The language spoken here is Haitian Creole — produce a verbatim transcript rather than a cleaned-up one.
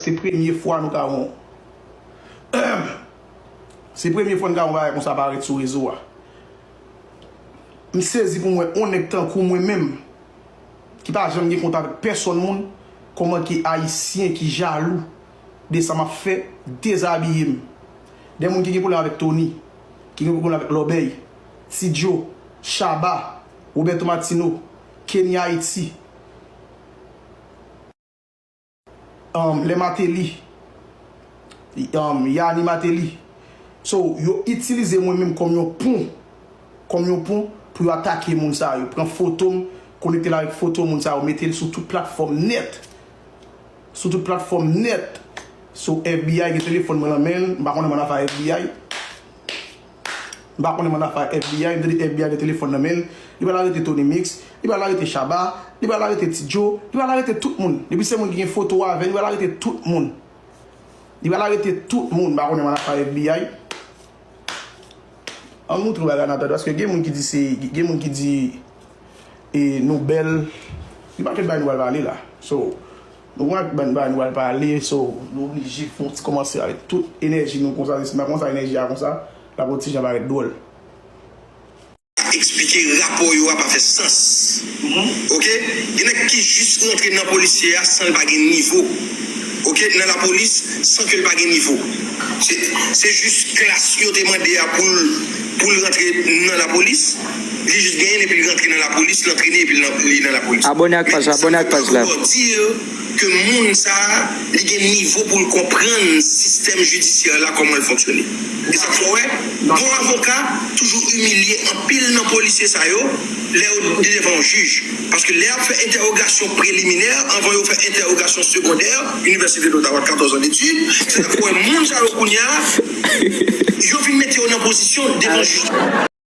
Se premye fwa nou ka wè yon, se premye fwa n ka wè yon bagay konsa parèt sou rezo a. M sezi pou m wè yon nèg tankou mwen menm, ki pa janm gen kont avèk pèsonn moun, kòman ke Ayisyen ki jalou de sa m ap fè, dezabiye m. De moun ki gen pwoblèm avèk Tony, ki gen pwoblèm avèk Lòbèy, Ti Djo, Shabba, Roberto Martino, Kenny Haiti, um, Les Martelly, um, Yanni Martelly. So, yo itilize mwen menm kòm yon pon, kòm yon pon pou yo atake moun sa yo. Pran foto m, konekte l avèk foto moun sa yo, mete l sou tout platfòm nèt. Sou tout platfòm nèt. So, F B I gen telefòn mwen nan men l, m pa konnen m ann afè F B I. M pa konnen m ann afè F B I, m tande F B I gen telefòn nan men l. Li pral arete Tony Mix, li pral arete Shabba, li pral arete Ti Djo, li pral arete tout moun. Depi se moun ki gen foto avè l, li pral arete tout moun. Li pral arete tout moun, m pa konnen m ann afè F B I. Ann moutre bagay la tande, paske gen moun ki di se, gen moun ki di, e, nou bèl. Gen pakèt bagay nou pral pale la. So, nou gen bagay nou pral pale, so, nou oblije fè yon ti kòmanse avèk tout enèji nou konsa, se pa konsa enèji a konsa, l ap yon ti jan parèt dwòl. Eksplike rapò yo a pa fè sans. Oke? Gen nèg ki jis rantre nan polisye a san l pa gen nivo. Oke? Nan lapolis, san ke l pa gen nivo. Se, se jis klas yo te mande a pou l, pou l rantre nan lapolis. Li jis genyen l epi l rantre nan lapolis, l antrene epi l nan, li nan lapolis. Abòne ak paj la, abòne ak paj la. Pour leur dire ke moun sa a, li gen nivo pou l konprann sistèm jidisyè la, kòman l fonksyone. E sa k fè w wè, bon avoka toujou imilye anpil nan polisye sa yo lè yo devan yon jij. Paske lè y ap fè entèwogasyon preliminè, anvan yo fè entèwogasyon segondè, Inivèsite d'Ottawa, quatorze ans d'études, se sa k fè w wè moun sa yo kounye a, yo vin mete yo nan pozisyon devan jij.